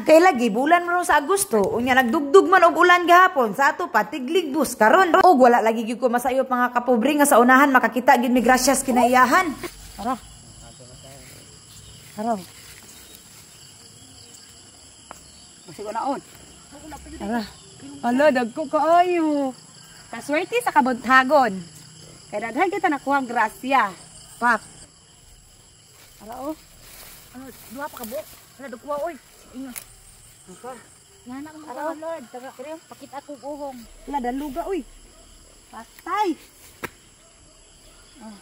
Kay lagi bulan man sa Agosto, unya nagdugdug man og ulan gahapon sa ato pa tigligbos karon. Og wala lagi gyud ko masayop, mga kapobre, nga sa unahan makakita gyud mi grasyas kinaiyahan. Tara. Tara. Masigo na on. Tara. Ala, dagko kaayo. Kaswerte sa kabuntagon. Kay daghan kita nakuha grasya. Pak. Tara oh. Ano, duha pa ka buok. Hala, dugwa oy. Ingat. Nga na mga Lord. Taga, pakita ko uhong. Ala, daluga uy. Patay. Oh.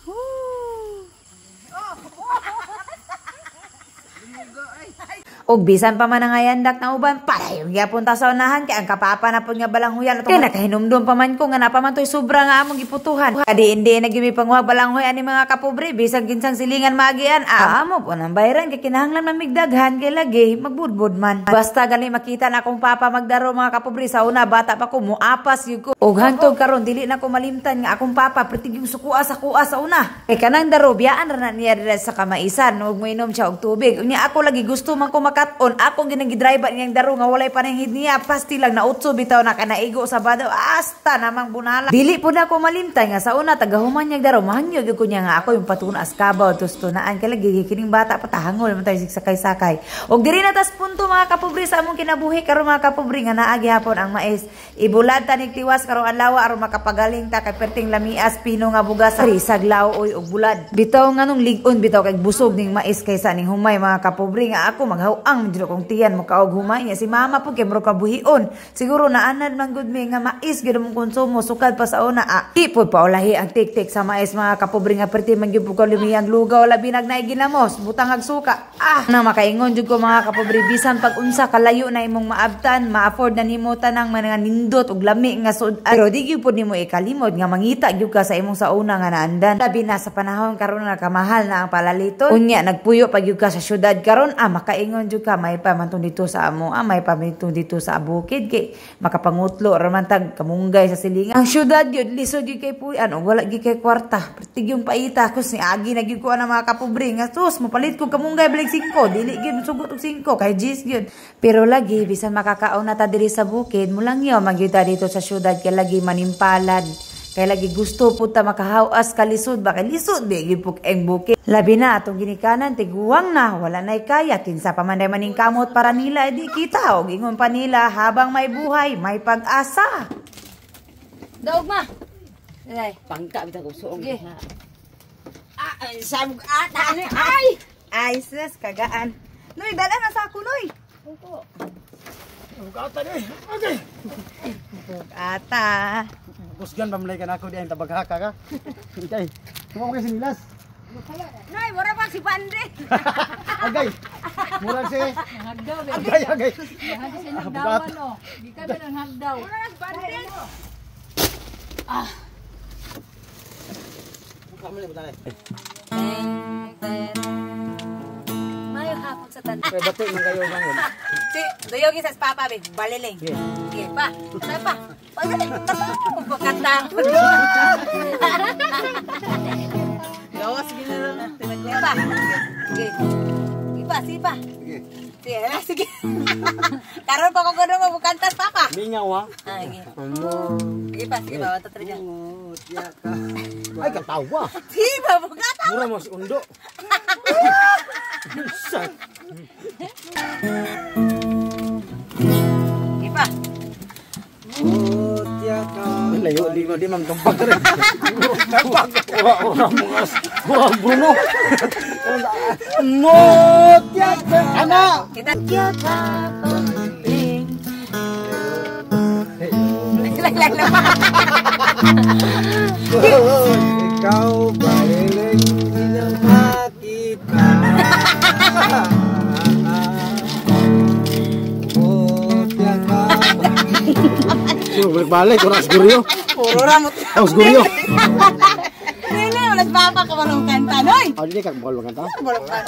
Woo. Og bisan pa man ang ayandak na uban, padayon gyapon ta sa unahan kay ang kapapa na pud nga balanghoyan. Kay nakahinumdum pa man ko nga napa man to'y sobra nga among giputuhan. Kadi hindi na gyud mi panguha balanghoy ani, mga kapobre, bisan kinsang silingan maagian. Ah, amo po nang bayran kay kinahanglan man migdaghan kay lagi magbudbud man. Basta gani makita na akong papa magdaro, mga kapobre, sa una bata pa ko muapas gyud ko. Og hangtod karon dili na ko malimtan nga akong papa pertig yung sukua sa kuha sa una. Kay kanang daro biyaan ra na niya dira sa kamaisan ug moinom siya og tubig. Unya ako lagi gusto man ko makat-on, akong ginang-gidrive niyang daro nga walay pananghid niya, pasti lang nautso bitaw na kanaigo sa badaw hasta namang bunala. Dili po na ako malimtan nga sa una tagahuman niyang daro mahangyo gyud ko niya nga ako yung patunas kabaw tustunaan kay lagi kining bata patahangol man tayo sakay-sakay. Og diri na tas punto, mga kapobre, sa among kinabuhi karon, mga kapobre, nga naa gihapon ang mais. Ibulad ta nig tiwas karon adlaw aron makapagaling ta kay perting lamias pino nga bugas saglaw oy og bulad. Bitaw nganong lig-on bitaw kay busog ning mais kaysa ning humay, mga kapobre, nga ako maghaw-ang jud akong tiyan mo kaog humay niya si mama po kay murag kabuhion. Siguro naanad man gud mi nga mais gyud among konsumo sukad pa sa una. Ah, di po paulahi ang tik-tik sa mais, mga kapobre, nga perti man gyud po kalumiyang lugaw labi nag naay ginamos butang ag suka. Ah, na makaingon jud ko, mga kapobre, bisan pag unsa kalayo na imong maabtan, ma-afford na nimo tanang mga nindot og lami nga sud-an, pero di gyud pud nimo ikalimod nga mangita gyud ka sa imong sa una nga naandan, labi na sa panahon karon nga kamahal na ang palaliton. Unya nagpuyo pa gyud ka sa syudad karon, ah, makaingon jud ka may pa man dito sa amo, ah, may pa man dito sa bukid kay makapangutlo ra man tag kamunggay sa silingan. Ang syudad gyud lisod gyud kay puy-an og wala gyud kay kwarta, pertig yung paita kus ni agi na gyud ko ana, mga kapobre, nga sus mopalit ko kamunggay balik 5, dili gyud sugot og 5 kay Gis gyud. Pero lagi bisan makakaon na ta diri sa bukid, mulangyaw man gyud ta dito sa syudad kay lagi manimpalad. Kay lagi gusto po ta makahawas kalisod ba kay lisod di gyud puk eng bukid. Labi na atong ginikanan tiguang na, wala nay kaya, kinsa pa man day maningkamot para nila, di kita og ingon pa nila, habang may buhay may pag-asa. Daog ma. Dai. Pangka bitaw ko suong. Sige. Ah, ay, sabog ata. Ay! Ay, sis, kagaan. Noy, dala na sa ako, Noy. Bugata ni. Okay. Ata. Kusgan ba malay ka na ako di ang tabaghaka ka. Ikay. Tumo kay sinilas. Noy, mura pa si Pande. Agay. Murag si Hagdaw be. Agay, agay. Hagdaw sa hagdawan oh. Gikan ba ng hagdaw? Mura na si Pande. Mayo hapon sa tanan. Kay bato man kayo bangon. Si, duyog sa papa, be. Baliling. Sige, pa. Kanta pa. Pagkanta. Pagkanta. Gawas gina. Sige pa. Sige. Sige pa, sige pa. Sige. Sige, ala, sige. Karon pa ko gano'n mo kantas, papa. Mingaw ha. Ah, sige. Sige pa, sige pa. Wata dyan. Ay katawa. Sige pa, bugata. Mura mo si Undo. Sa Sige pa. Layo di mo di man tumpag rin. Tumpag. Ora ora mga ora Bruno. Mutya ka ana. Kita. Lang, lang, lang. Ikaw baliling di na makita. Mutya ka. So, balik-balik, ora siguro. Puro ra mo. Oh, siguro. Dili, wala sa papa ka marunong kanta, Noy. Ah, dili ka bawal kanta.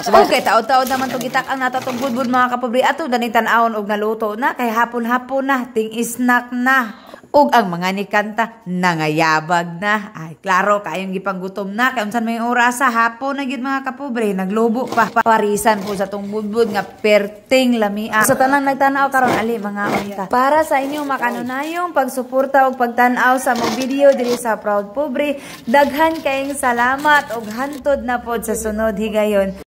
Okay, taod-taod naman to gitak ang natatong budbud, mga kapobre, ato dani tan-awon og naluto na kay hapon-hapon na ting snack na. Ug ang mga nikanta nangayabag na. Ay, klaro kayong gipanggutom na kay unsan may oras sa hapon na gyud, mga kapobre, naglubo pa. Parisan po sa tong budbud nga perting lamia. Sa tanang nagtanaw karon, ali mga unta. Para sa inyong makanunayong pagsuporta ug pagtan-aw sa mong video diri sa Proud Pobre, daghan kayong salamat ug hantod na pod sa sunod higayon.